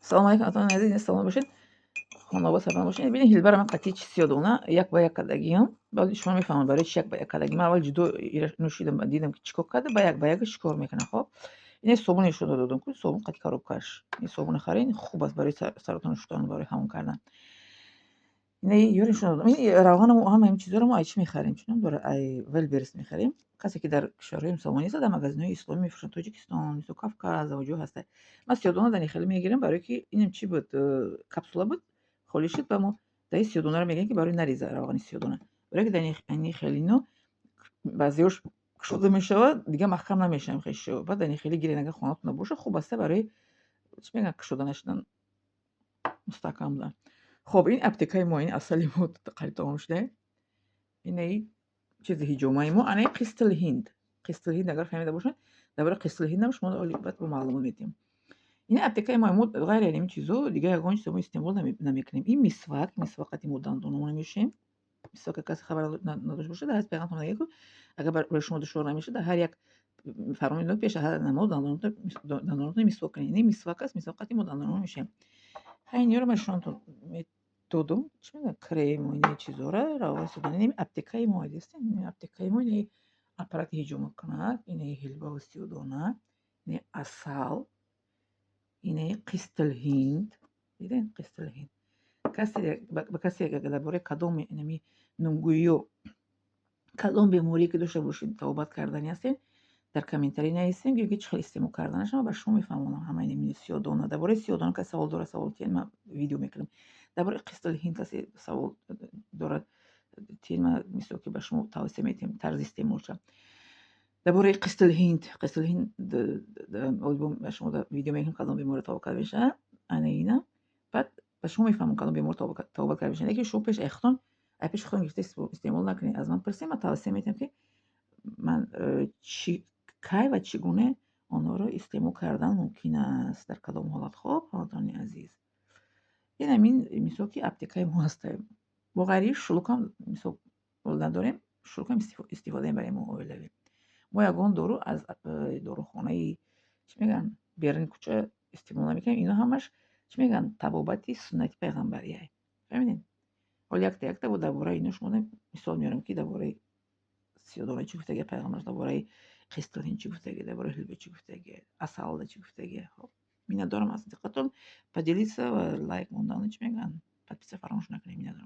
Салому алейкум, атони азиз, салом бошед. Хонобод, сарбаланд бошед. Бинед, ҳилбара ман қатъи чи сиёдона як ба як кардагиам. Баъд шумо мефаҳмед, барои чи як ба як кардагӣ. Ман аввал ҷудо нӯшидам, дидам, ки чӣ кор карда, ба як ба як чӣ кор мекунад. Хоб, ин собуне шуда додам ку, собун қати коробкаш. Ин собуна харин, хуб аст барои саратон шуштан, барои ҳамон кардан. Ина ёре шуна додам. Ин равғану ҳама ин чизоро мо ай чӣ мехарем? Чӣ ном дорад? Ай Wildberries мехарем. Касе ки дар кишварҳои мусалмонӣ аст, дар магазинҳои исломӣ мефурӯшанд. Тоҷикистон, мисол, Кавказ, ҷо ҳаста. Ман сиёдона дар хеле мегирам, барое ки инам чӣ буд, капсула буд, холӣ шуд, ба мо даи сиёдонаро мегӯем, ки барои нареза равғани сиёдона. Барое ки дар ини хелино баъзеҳош кушода мешавад, дигар маҳкам намешавад хешо. Баъд дар хеле гирен, агар хонатон боша, хуб аста барои, чӣ мегӯянд, кушода нашудан, мустаҳкам будан. Хоб, ин аптекаи мо, ин асали мо қариб тамом шуда. Инаи чизи ҳиҷомаи мо, анаи қистил ҳинд. Қистил ҳинд, агар фаҳмида бошед, дар бораи қистил ҳиндам шумо баъд бо маълумот медиҳем. Ин аптекаи мо, ғайри ин чизо, дигар ягон чизо мо истеъмол намекунем. Ин мисвак, мисвак қати мо дандономон мешӯем. Мисвак, касе хабар надошта бошад, дар ҳадис пайғамбар мегӯяд, ку агар барои шумо душвор намешавад, дар ҳар як фармон медод, пеш аз ҳар намоз дандонотонро мисвок кунед. Ин мисвак аст, мисвак қати мо дандономон мешӯем. Ҳай, инёро ман шунатон медодум, чӣ мегӯянд, крему ини чизора, равғани сиёдона. Ин аптекаи мо, дидистед? Ин аптекаи мо, ини аппарати ҳиҷома кунад, ини ҳилбаву сиёдона, ини асал, ини қистилҳинд. Дидед, қистилҳинд. Касе ба касе агар дар бораи кадоми инами номгӯиё, кадом беморие ки дошта бошед, табобат кардани ҳастед, дар комментарий нависем, ё ки чӣ хел истеъмол карданашро ман ба шумо мефаҳмонам. Ҳама инами сиёдона. Дар бораи сиёдона касе савол дорад, савол тиҳед, ман видео мекунам. Дар бораи қистилҳинд касе савол дорад, тиҳед, ман мисол ки ба шумо тавсия медиҳем тарзи истеъмолша. Дар бораи қистилҳинд, қистилҳинд ба шумо видео мекунем, кадом беморро табобат карда мешавад. Ана ина. Баъд ба шумо мефаҳмам, кадом бемор табобат карда мешавад. Лекин шумо пеш ай худтон, ай пеши худтон гирифта истеъмол накунед. Аз ман пурсед, ман тавсия медиҳам, ки ман чӣ, кай ва чӣ гуна онҳоро истеъмол кардан мумкин аст, дар кадом ҳолат. Хоб, ҳамватанони азиз. Ин ҳамин мисол ки аптекаи мо ҳаста. Бо ғайри шулукам мисол надорем, шулукам истифода мебарем мо оилавӣ. Мо ягон дору аз дорухонаи, чӣ мегӯянд, беруни кӯча истеъмол намекунем. Ино ҳамаш, чӣ мегӯянд, табобати суннати пайғамбария. Фаҳмидед? Ҳоло якта якта бо дар бораи ино шумо мисол меорам, ки дар бораи сиёдона чӣ гуфтагия пайғамбар, дар бораи қистилҳинд чӣ гуфтагия, дар бораи ҳилба чӣ гуфтагия, асалда чӣ гуфтагия. Хоб, миннатдорам аз диққатон. Поделиться ва лайк мондану, чӣ мегӯянд, подписка фаромӯш накунед. Миннатдорам.